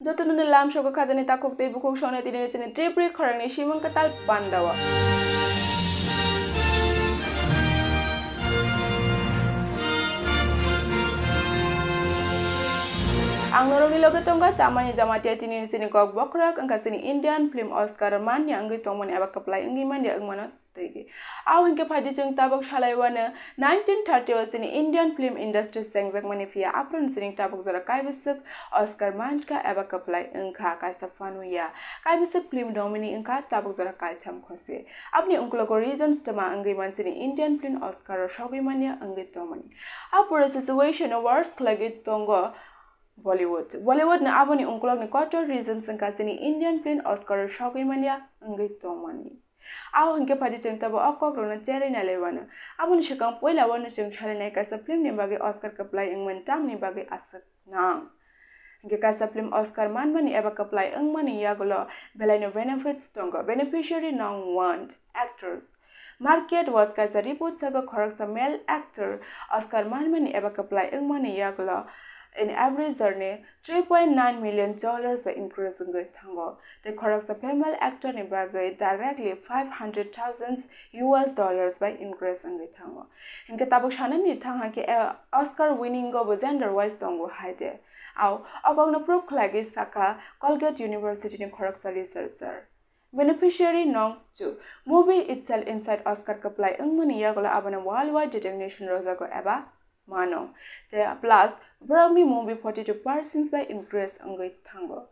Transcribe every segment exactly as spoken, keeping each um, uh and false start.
Joto nini lam sogo khajani takhuk tei bukhuk songni tini chini Tripuri khorangni simung kwtal pandao. Ang norokni loge tongo chamani jamatia tini chini kok bokhorok wngkha chini Indian film Oscar manya wngwi tongmani eba kwplai wngwi manya wngmano. Tei ao hinkhe phaidi chwng tabuk salaiwano nineteen thirty o chini Indian film industry chengjakmani phiya aphuru chini tabuk jora kaibwswk Oscar mankha eba kwplai wngkha kaisa phanuya. Kaibwswk film nominee wngkha tabuk jora kaitham khose. Aboni uklogo reasons twma wngwi man chini Indian film Oscar o sogwi manya wngwi tongmani. Aphuru situation o worst khlaiwi tongo Bollywood. Bollywood ni aboni uklokni kotor reasons wngkha chini Indian film Oscar o sogwi manya wngwi tongmani. Ao hinkhe phaidi chwng tabuk o kokrokno cherwi nailaimano. Aboni swkang puila wano chwng salainai kaisa film ni bagwi Oscar kwplai wngmani tamni bagwi aswk nang. Hinkhe kaisa film Oscar manmani eba kwplai wngmani yagulo belaino benefits tongo. Beneficiary nong want actors. Market watch kaisa report sago khoroksa male actor Oscar manmani eba kwplai wngmani yagulo in average journey three point nine million dollars bai increase wngwi thango. Tei khoroksa female actor ni bagwi directly five hundred thousand U S dollars bai increase wngwi thango. Hinkhe tabuk sanani thangha khe, eh, Oscar winning o bo gender wise tongo hai de. Ao, o kokno prove khlaigwi sakha Colgate University ni khoroksa researcher. Beneficiary nong chu movie itself inside Oscar kwplai wngmani yagulo abono worldwide recognition rwjago eba mano. Tei plus borokni movie forty two percent bai increase wngwi thango.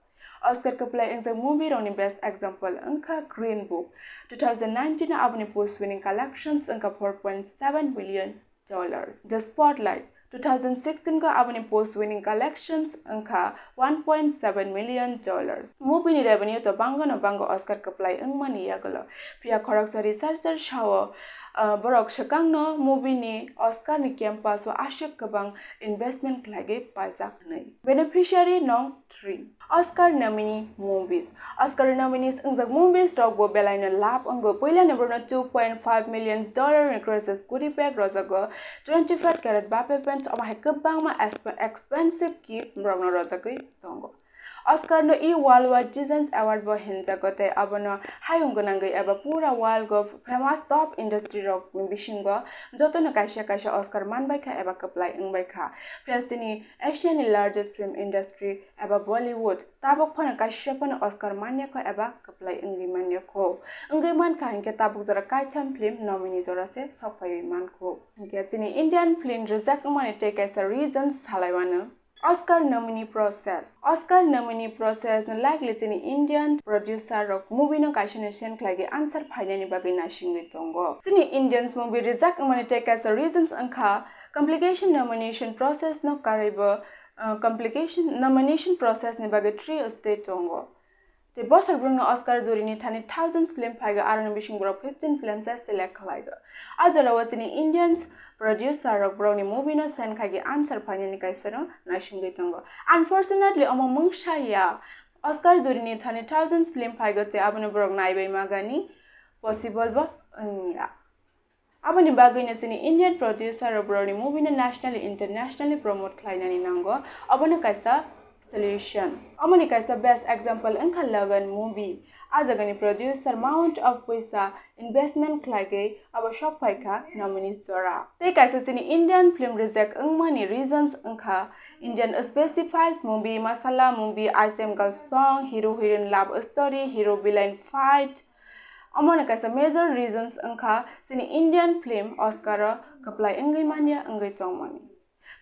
Oscar kwplai wngjak movie rokni best example wngkha Green Book. Two thousand nineteen o aboni post winning collections wngkha four point seven billion dollars. The Spotlight two thousand sixteen ko aboni post winning collections wngkha one point seven million dollars. Movie ni revenue to bangano bango Oscar kwplai wngmani yagulo. Phiya khoroksa researcher sao, ah, borok swkangno movie ni Oscar ni campus o aswk kwbang investment khlaigwi paijak hwnwi. Beneficiary nong three. Oscar nominee movies. Oscar nominees wngjak movies rok bo belaino lab wngo. Puilani borokno two point five million dollar ni crosses goodie bag rwjago, twenty-five carat buffet bench, omo hai kwbangma exp-, expensive gift borokno rwjagwi tongo. Oscar no i worldwide Designs Award bo hinjago tei abono hayung gwnangwi eba pura world o famous top industry rokni bisingo jotono kaisa kaisa Oscar manbaikha eba kwplai wngbaikha. Phiya chini Asian ni largest film industry eba Bollywood tabuk phano kaisa phano Oscar manyakho eba kwplai wngwi manyakho. Wngwi mankha hinkhe tabuk jora kaitham film nominee jora se sokphaiwi mankho. Hinkhe chini Indian film reject wngmani tei kaisa reasons salaiwano. Oscar nominee process. Oscar nominee process no likely chini Indian producer rok movie no kaisa ni sen khlaigwi answer phainani bagwi naisingwi tongo. Chini Indians movie reject wngmani tei kaisa reasons wngkha complication nomination process no karwi bo, uh, complication nomination process ni bagwi three stage tongo. Tei bosor borokno Oscar juri ni thani thousands film phaigo, aroni bising borok fifteen film se select khlaigo. A jorao chini Indians producer rok borokni movie no sen khaigwi answer phainani kaisano naisingwi tongo. Unfortunately, omo mungsa ya. Oscar juri ni thani thousands film phaigo tei abono borok naibai magani possible bo wngya. Aboni bagwino chini Indian producer rok borokni movie no nationally, internationally promote khlainani nango. Obono kaisa solutions. Omoni kaisa best example wngkha Lagan movie. A jagani producer amount of poisa investment khlaigwi abo sok phaikha nominees jora. Tei kaisa chini Indian film reject wngmani reasons wngkha Indian specifies movie, masala movie, item girl song, hero heroine love story, hero villain fight, Omono kaisa major reasons wngkha chini Indian film Oscar o kwplai wngwi manya wngwi tongmani.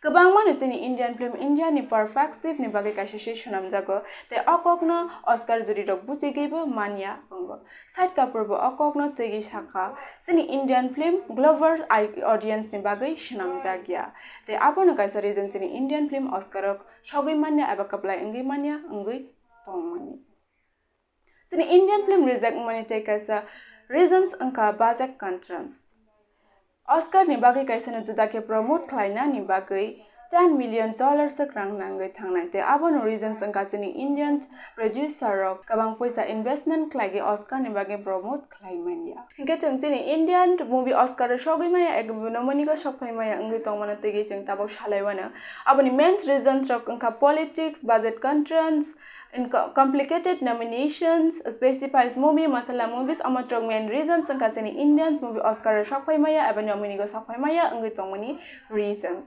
Kwbangmano chini Indian film India ni perspective ni bagwi kaisa se swnamjago, tei o kokno Oscar juri rok buchigwibo manya wngo. Shahid Kapoor bo o kokno twigwi sakha, chini Indian film global ai-, audience ni bagwi swnamjak ya. Tei abono kaisa reason chini Indian film Oscar o sogwi manya eba kwplai wngwi manya wngwi tongmani. Chini Indian film reject wngmani tei kaisa reasons wngkha budget constraints. Oscar ni bagwi kaisa no juda khe promote khlaina ni bagwi ten million dollars swk rang nangwi thangnai, tei abono reasons wngkha chini Indian producer rok kwbang poisa investment khlaigwi Oscar ni bagwi promote khlai manya. Hinkhe chwng chini Indian movie Oscar o sogwi maya eba nomini go sok phai maya wngwi tongmano twiwi chwng tabuk salai wano. Aboni main reasons rok wngkha politics, budget constraints, In co- complicated nominations specifies movie, masala movies, omo twrwk main reasons wngkha chini Indians movie Oscar o sok phai maya eba nominee go sok phai maya wngwi tongmani reasons.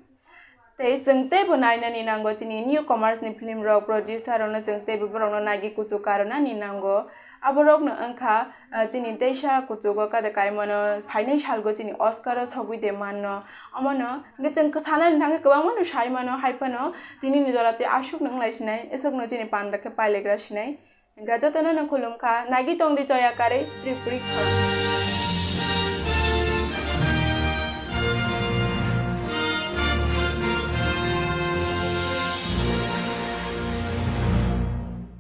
Tei chwng teibo nainani nango chini newcomers ni film rok, producer rokno chwng teibo borokno nagi kuchuk karwnani nango. Aborokno wngkha, ah, chini teisa kuchugo kade kaimano phainai salgo chini Oscar o sogwi de manno. Omono hwnkhe chwng sanani thangkhe kwbangmano sai mano, hai phano tinini jora tei aswkno wnglai sinai, aswkno chini panda khe pailegra sinai. Hwnkhe jotono no khulumkha, nagi tongdi Joya Karwi Tripuri khorang.